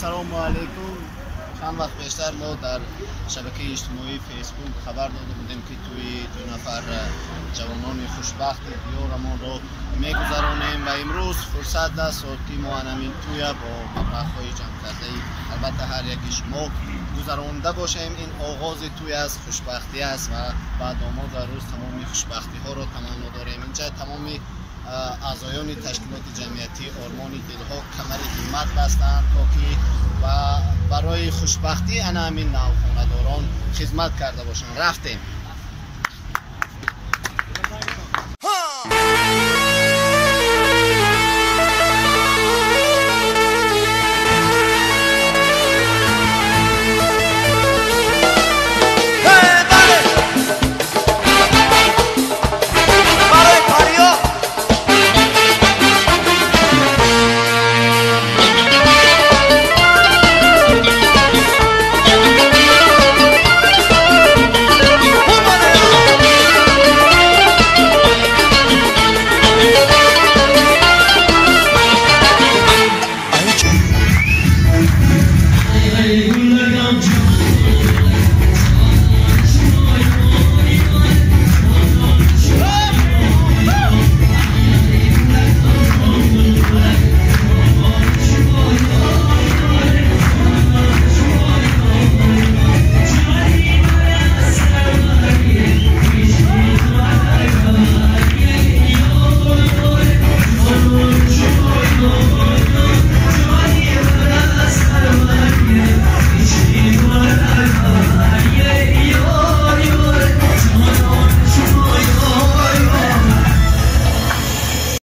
Ассалому алайкум. Чанд вақт пештар мо дар шабакаи иҷтимоии Фейсбук хабар дода будем, ки тӯи ду нафар ҷавонони хушбахти диёрамонро мегузаронем ва имрӯз фурсат аст, ки мо анамин тӯя бо маблағҳои ҷамъкардаи албатта ҳар яки шумо гузаронда бошем. Ин оғози тӯй аст, хушбахтӣ аст ва ба домод ва рӯз тамоми хушбахтиҳоро таманно дорем. Инҷа тамоми аъзоёни ташкилоти ҷамъиятии Ормони дилҳо камари ҳиммат бастанд, то ки барои хушбахтии ана ҳамин навхонадорон хизмат карда бошанд. Рафтем.